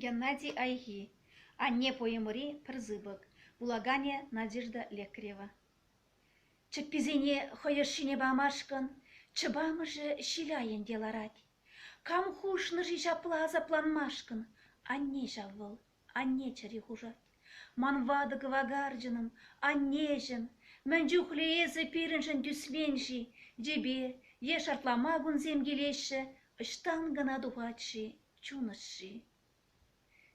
Геннадий Айхи «Анне» поэмӑри пӗр сыпӑк. Вулаканӗ Надежда Лекарева. Чӗпписене хӑй ӑшшине памашкӑн чӗп амӑшӗ ҫил айӗн те ларать. Кам хушнӑ-ши ҫапла асапланмашкӑн? Анне ҫав вӑл, анне чӗри хушать. Ман ватӑ кӑвакарчӑнӑм, аннеҫӗм, мӗн чухлӗ эсӗ пирӗншӗн тӳсмен-ши? Йӗпе е шартлама кунсем килеҫҫӗ, ӑҫтан кӑна тухать-ши чун ӑшши?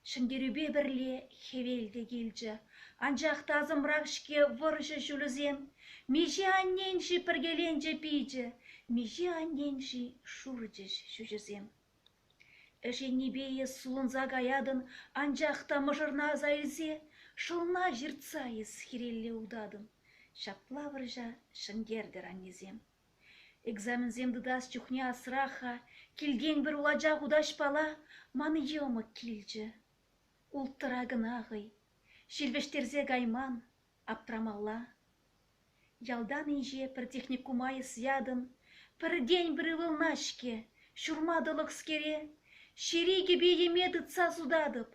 Ҫӗнтерӳпе пӗрле хӗвел те килчӗ, анчах та асӑмрах-ҫке вӑрҫӑ ҫулӗсем. Миҫе аннен-ши пӗркеленчӗ пичӗ, миҫе аннен-ши шурчӗҫ ҫӳҫӗсем. Ӗшеннипе эс сулӑнса каятӑн, анчах та мӑшӑрна аса илсе шӑлна ҫыртса эс хирелле утатӑн. Ҫапла вӑрҫа ҫӗнтертӗр аннесем. Экзаменсем тытас чухне асрах-ха, килтен пӗр улача хутаҫпала ман йӑмӑк килчӗ. Улттӑра кӑна хӑй. Ҫил вӗҫтерсе кайман, аптрамалла. Ялтан инҫе пӗр техникума эс ятӑн, пӗртен-пӗр ывӑлна-ҫке, ҫурма тӑлӑхскере, ҫири кӗпе-йӗме тытса сутатӑп,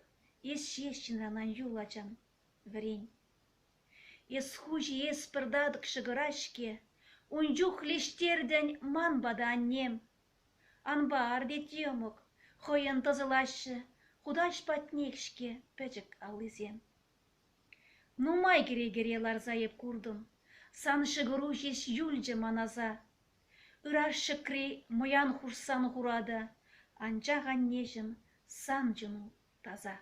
эс ҫеҫ ҫынран ан юл, ачам, вӗрен. Эс ху ҫиес пӗр татӑк ҫӑкӑра-ҫке, ун чух леҫтертӗн ман пата аннем. Ан пар, тет йӑмӑк, хӑйӗн тӑсӑлаҫҫӗ, хутаҫ патнех-ҫке пӗчӗк аллисем. Нумай кӗрекере ларса эп куртӑм, сан ҫӑкӑру ҫеҫ юлчӗ ман аса. Ыраш ҫӑкри мӑян хушсан хурата, анчах, аннеҫӗм, сан чуну таса.